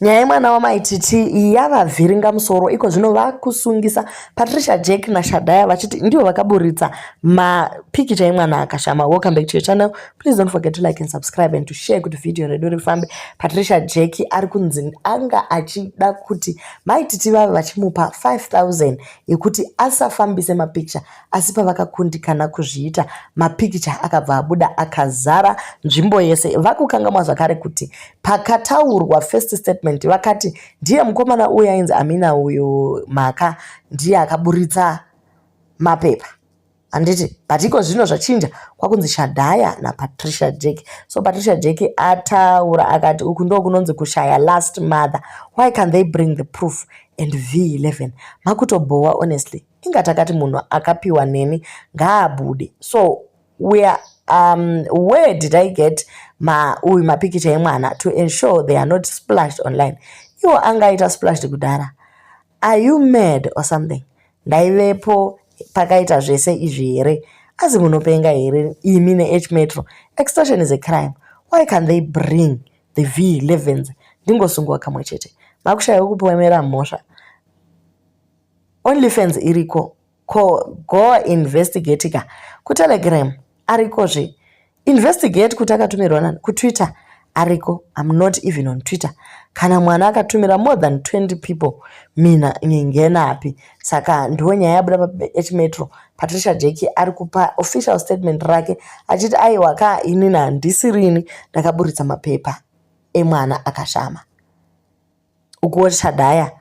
Nyaya yemwana waMai Titi yavavhiringa musoro iko zvino vakusungisa Patricia Jack naShadaya vachiti ndivo vakaburitsa mapikicha emwana akashama. Welcome back to your channel. Please don't forget to like and subscribe and to share kuti video redu rifambe. Patricia Jack ari kunzi anga achida kuti Mai Titi vave vachimupa 5000 yekuti asafambise mapikicha asi pavakakundikana kuzviita mapikicha akabva abuda akazara nzvimbo yese. Vakukangamwa zvakare kuti pakataurwa first statement vakati ndiye mukomana uyu ainzi Amina uyu mhaka ndiye akaburitsa mapepa handiti, but iko zvino zvachinja kwakunzi Shadhaya naPatricia Jack. So Patricia Jack ataura akati uku ndo kunonzi kushaya last mother. Why can they bring the proof and V11? Makutobhowa honestly. Inga takati munhu akapiwa neni ngaabude. So where did I get ma uyu mapikicha emwana to ensure they are not splashed online? Iwo angaita splashed kudhara. Are you mad or something? Ndaivepo pakaita zvese izvi here? Asi munopenga here imi neH Metro? Extortion is a crime. Why can they bring the V11s? Ndingosungwa kamwe chete. Makushayiwa kupomera mhosva. OnlyFans iriko ko, go investigate ka. KuTelegram arikozve, investigate kuti akatumirwa nani. KuTwitter ariko. I'm not even on Twitter. Kana mwana akatumira more than 20 people, mina ngingenapi? Saka ndo nyaya yabuda paH Metro. Patricia Jack ari kupa official statement rake achiti aiwa ka, inini handisirini ndakaburitsa mapepa emwana akashama. Ukuwo Shadhaya,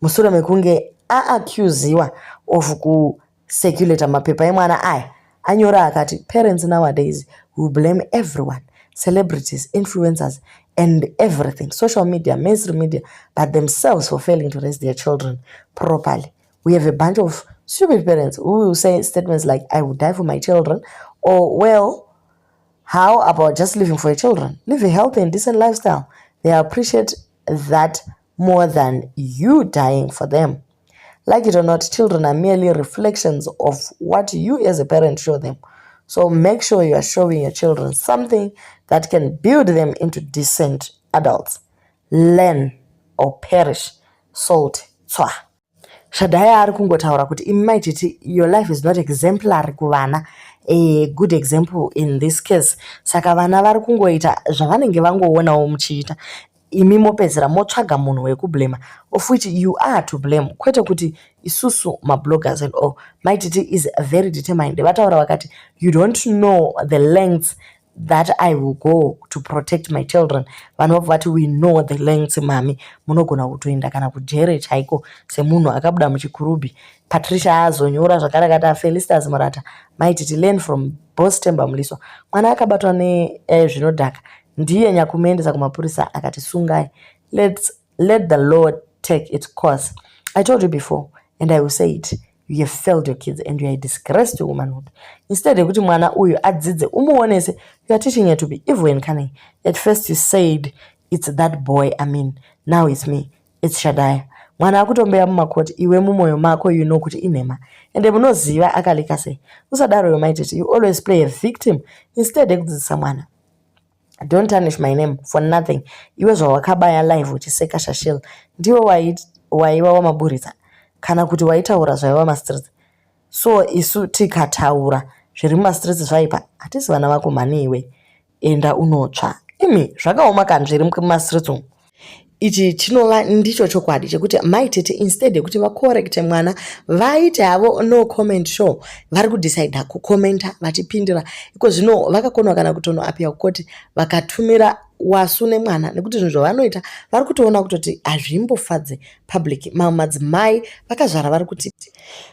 mushure mekunge aaccusiwa of kucirculata mapepa emwana aya, anyora akati, "Parents nowadays will blame everyone, celebrities, influencers and everything, social media, mainstream media, but themselves for failing to raise their children properly. We have a bunch of stupid parents who will say statements like, 'I will die for my children,' or, 'Well, how about just living for your children? Live a healthy and decent lifestyle. They appreciate that more than you dying for them.' Like it or not, children are merely reflections of what you as a parent show them. So make sure you are showing your children something that can build them into decent adults. Learn or perish." Salt tswa. Shadhaya ari kungotaura kuti imi maititi your life is not exemplary kuvana, a good example in this case. Saka vana vari kungoita zvavanenge vangoonawo muchiita, imi mopedzera motsvaga munhu wekublema, of which you are to blame, kwete kuti isusu mabloggers and all. Maititi is very determined. Vataura vakati, "You don't know the lengths that I will go to protect my children." Vanhu vabva vati, "We know the lengths, mami, munogona kutoenda kana kujere chaiko semunhu akabuda muchikurubhi." Patricia azonyora zvakare akati, "Felistas Murata, Maititi, learn from Boss Temba Mliswa. Mwana akabatwa nezvinodhaka ndiye nyakumuendesa kumapurisa akati sungai. Let the law take its course. I told you before and I will say it, you have failed your kids and you are a disgrace to womanhood. Instead yekuti mwana uyu adzidze, umuonese, you are teaching her to be evil and cunning. At first you said it's that boy, I mean, now it's me, it's Shadaya. Mwana akutombeya mumakoti, iwe mumwoyo mako you know kuti inhema, ende munoziva akalika sei. Usadaro iwe Maititi, you always play a victim instead yekudzidzisa mwana. Don't tarnish my name for nothing. Iwe zvawakabaya live uchiseka Shashel, ndiwe waiva wamaburitsa kana kuti waitaura zvaiva mastreets? So isu tikataura zviri mumastreets zvaipa? Hatisi vana vako mhani iwe, enda unotsva." Imi, zvakaoma kani zviri mumastreets umu. Ichi chinova ndicho chokwadi chekuti Maitete, instead yekuti vakorekte mwana, vaite havo no comment show, vari kudecida kukomenta vachipindira. Iko zvino vakakonwa kana kutonoappear kukoti vakatumira wasu nemwana, nekuti zvinhu zvavanoita vari kutoona kutoti hazvimbofadze public. Mamwe madzimai vakazvara vari kuti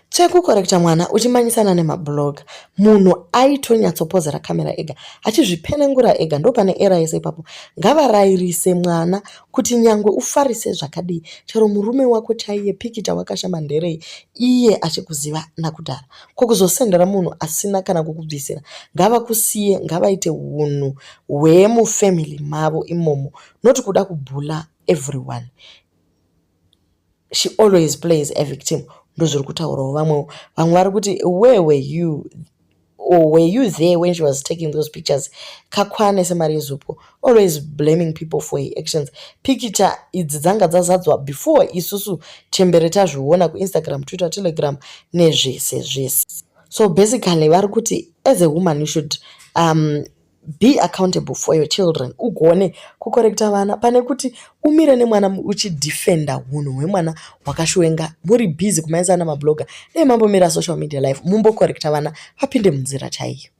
tsvekukorekta mwana uchimanyisana nemablog. Munhu aitonyatsopozera kamera ega achizvipenengura ega, ndo pane era yese ipapo. Ngavarayirise mwana kuti nyangwe ufarise zvakadii, chero murume wako chaiye, pikicha wakashama nderei iye achikuziva nakudhara? Ko kuzosendera munhu asina kana kukubvisira? Ngavakusiye, ngavaite unhu hwemufamily mavo imomo, not kuda kubully everyone. She always plays a victim. Ndozviri kutaurawo vamwewo. Vamwe vari kuti, "Where were you Or were you there when she was taking those pictures? Kakwane semari yezupo. Always blaming people for her actions. Pikicha idzi dzanga dzazadzwa before isusu chembere tazviona kuInstagram, Twitter, Telegram nezvese zvese. So basically vari kuti as a woman you should be accountable for your children, ugone kukorekta vana pane kuti umire nemwana uchidefenda unhu hwemwana hwakashuwenga. Muri busy kumaisana mablogger, dai mambomira social media life mumbokorekta vana vapinde munzira chaiyo.